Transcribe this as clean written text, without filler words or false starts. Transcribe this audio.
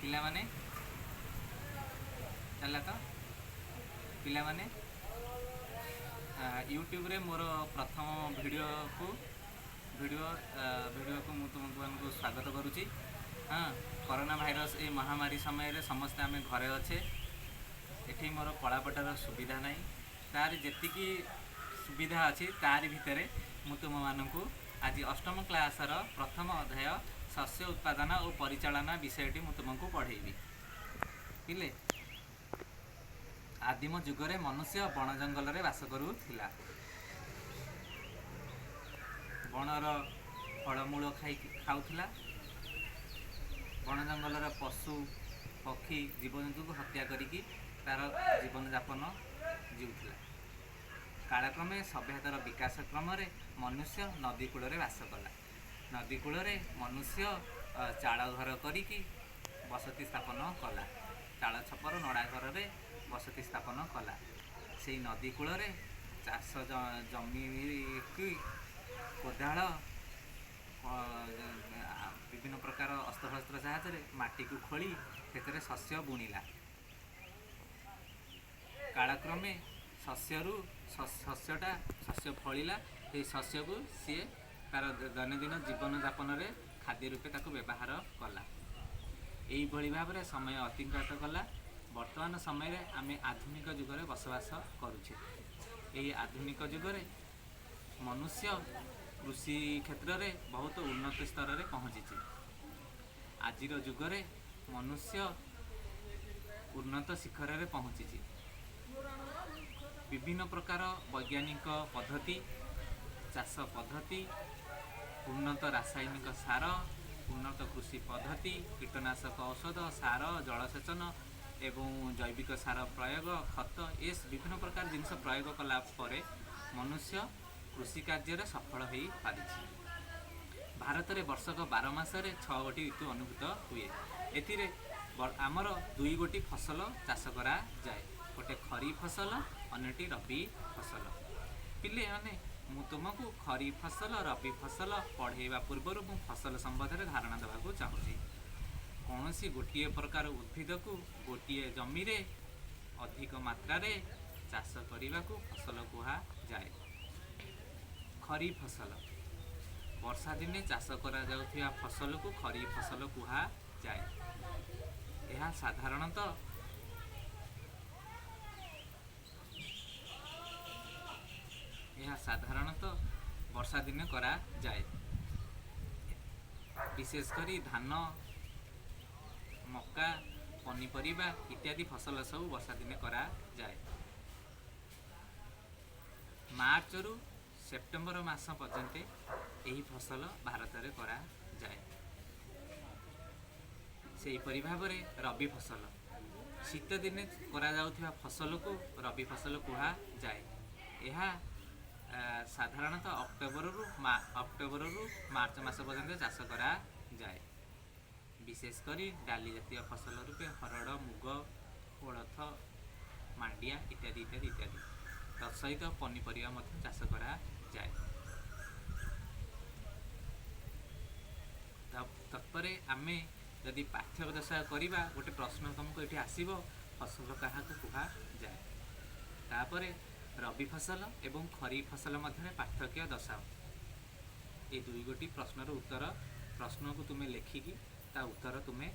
ପିଲାମାନେ, ଚାଲିଲା ତ? ପିଲାମାନେ, ୟୁଟ୍ୟୁବରେ ମୋର ପ୍ରଥମ ଭିଡ଼ିଓକୁ ଭିଡ଼ିଓକୁ ମୁଁ ତୁମମାନଙ୍କୁ ସ୍ୱାଗତ କରୁଛି। ହଁ, କରୋନା ଭାଇରସ୍ ଏ ମହାମାରୀ ସମୟରେ ସମସ୍ତେ ଆମେ ଘରେ ଅଛେ। ଏଠି ମୋର କଳାପଟାର ସୁବିଧା ନାହିଁ। ତାର ଯେତିକି ସୁବିଧା ଅଛି, ତାରି ଭିତରେ ମୁଁ ତୁମମାନଙ୍କୁ ଆଜି ଅଷ୍ଟମ କ୍ଲାସର ପ୍ରଥମ ଅଧ୍ୟାୟ ଶସ୍ୟ ଉତ୍ପାଦନ ଓ ପରିଚାଳନା ବିଷୟଟି ମୁଁ ତୁମକୁ ପଢ଼େଇବି। ପିଲେ, ଆଦିମ ଯୁଗରେ ମନୁଷ୍ୟ ବଣ ଜଙ୍ଗଲରେ ବାସ କରୁଥିଲା। ବଣର ଫଳମୂଳ ଖାଇକି ଖାଉଥିଲା। ବଣ ଜଙ୍ଗଲର ପଶୁ, ପକ୍ଷୀ, ଜୀବଜନ୍ତୁକୁ ହତ୍ୟା କରିକି ତାର ଜୀବନଯାପନ ଜିଉଥିଲା। କାଳକ୍ରମେ ସଭ୍ୟତାର ବିକାଶ କ୍ରମରେ ମନୁଷ୍ୟ ନଦୀ କୂଳରେ ବାସ କଲା। ନଦୀ କୂଳରେ ମନୁଷ୍ୟ ଚାଳ ଘର କରିକି ବସତି ସ୍ଥାପନ କଲା। ଚାଳ ଛପର, ନଡ଼ା ଘରରେ ବସତି ସ୍ଥାପନ କଲା। ସେଇ ନଦୀ କୂଳରେ ଚାଷ ଜମିକି କୋଦାଳ, ବିଭିନ୍ନ ପ୍ରକାର ଅସ୍ତ୍ରଶସ୍ତ୍ର ସାହାଯ୍ୟରେ ମାଟିକୁ ଖୋଳି ସେଥିରେ ଶସ୍ୟ ବୁଣିଲା। କାଳକ୍ରମେ ଶସ୍ୟରୁ ଶସ୍ୟଟା ଶସ୍ୟ ଫଳିଲା। ସେଇ ଶସ୍ୟକୁ ସିଏ ତାର ଦୈନନ୍ଦିନ ଜୀବନଯାପନରେ ଖାଦ୍ୟ ରୂପେ ତାକୁ ବ୍ୟବହାର କଲା। ଏଇଭଳି ଭାବରେ ସମୟ ଅତିକ୍ରାନ୍ତ କଲା। ବର୍ତ୍ତମାନ ସମୟରେ ଆମେ ଆଧୁନିକ ଯୁଗରେ ବସବାସ କରୁଛେ। ଏହି ଆଧୁନିକ ଯୁଗରେ ମନୁଷ୍ୟ କୃଷି କ୍ଷେତ୍ରରେ ବହୁତ ଉନ୍ନତି ସ୍ତରରେ ପହଞ୍ଚିଛି। ଆଜିର ଯୁଗରେ ମନୁଷ୍ୟ ଉନ୍ନତ ଶିଖରରେ ପହଞ୍ଚିଛି। ବିଭିନ୍ନ ପ୍ରକାର ବୈଜ୍ଞାନିକ ପଦ୍ଧତି, ଚାଷ ପଦ୍ଧତି, ଉନ୍ନତ ରାସାୟନିକ ସାର, ଉନ୍ନତ କୃଷି ପଦ୍ଧତି, କୀଟନାଶକ ଔଷଧ, ସାର, ଜଳସେଚନ ଏବଂ ଜୈବିକ ସାର ପ୍ରୟୋଗ, ଖତ, ଏ ବିଭିନ୍ନ ପ୍ରକାର ଜିନିଷ ପ୍ରୟୋଗ କଲା ପରେ ମନୁଷ୍ୟ କୃଷି କାର୍ଯ୍ୟରେ ସଫଳ ହୋଇପାରିଛି। ଭାରତରେ ବର୍ଷକ 12 ମାସରେ 6 ଗୋଟି ଋତୁ ଅନୁଭୂତ ହୁଏ। ଏଥିରେ ଆମର 2 ଗୋଟି ଫସଲ ଚାଷ କରାଯାଏ, ଗୋଟେ ଖରିଫ ଫସଲ, ଅନ୍ୟଟି ରବି ଫସଲ। ପିଲେମାନେ, ମୁଁ ତୁମକୁ ଖରିଫ ଫସଲ, ରବି ଫସଲ ପଢ଼େଇବା ପୂର୍ବରୁ ମୁଁ ଫସଲ ସମ୍ବନ୍ଧରେ ଧାରଣା ଦେବାକୁ ଚାହୁଁଛି। କୌଣସି ଗୋଟିଏ ପ୍ରକାର ଉଦ୍ଭିଦକୁ ଗୋଟିଏ ଜମିରେ ଅଧିକ ମାତ୍ରାରେ ଚାଷ କରିବାକୁ ଫସଲ କୁହାଯାଏ। ଖରିଫ ଫସଲ: ବର୍ଷା ଦିନେ ଚାଷ କରାଯାଉଥିବା ଫସଲକୁ ଖରିଫ ଫସଲ କୁହାଯାଏ। ଏହା ସାଧାରଣତଃ ବର୍ଷା ଦିନେ କରାଯାଏ। ବିଶେଷ କରି ଧାନ, ମକା, ପନିପରିବା ଇତ୍ୟାଦି ଫସଲ ସବୁ ବର୍ଷା ଦିନେ କରାଯାଏ। ମାର୍ଚ୍ଚରୁ ସେପ୍ଟେମ୍ବର ମାସ ପର୍ଯ୍ୟନ୍ତ ଏହି ଫସଲ ଭାରତରେ କରାଯାଏ। ସେହିପରି ଭାବରେ ରବି ଫସଲ: ଶୀତ ଦିନେ କରାଯାଉଥିବା ଫସଲକୁ ରବି ଫସଲ କୁହାଯାଏ। ଏହା ସାଧାରଣତଃ ଅକ୍ଟୋବରରୁ ମାର୍ଚ୍ଚ ମାସ ପର୍ଯ୍ୟନ୍ତ ଚାଷ କରାଯାଏ। ବିଶେଷ କରି ଡାଲି ଜାତୀୟ ଫସଲ ରୂପେ ହରଡ଼, ମୁଗ, କୋଳଥ, ମାଣ୍ଡିଆ ଇତ୍ୟାଦି ଇତ୍ୟାଦି ଇତ୍ୟାଦି। ତତ୍ସହିତ ପନିପରିବା ମଧ୍ୟ ଚାଷ କରାଯାଏ। ତତ୍ପରେ ଆମେ ଯଦି ପାର୍ଥକ୍ୟ ଦର୍ଶା କରିବା, ଗୋଟେ ପ୍ରଶ୍ନ ତୁମକୁ ଏଠି ଆସିବ, ଫସଲ କାହାକୁ କୁହାଯାଏ? ତାପରେ ରବି ଫସଲ ଏବଂ ଖରିଫ ଫସଲ ମଧ୍ୟରେ ପାର୍ଥକ୍ୟ ଦର୍ଶାଅ। ଏ ଦୁଇ ଗୋଟି ପ୍ରଶ୍ନର ଉତ୍ତର, ପ୍ରଶ୍ନକୁ ତୁମେ ଲେଖିକି ତା ଉତ୍ତର ତୁମେ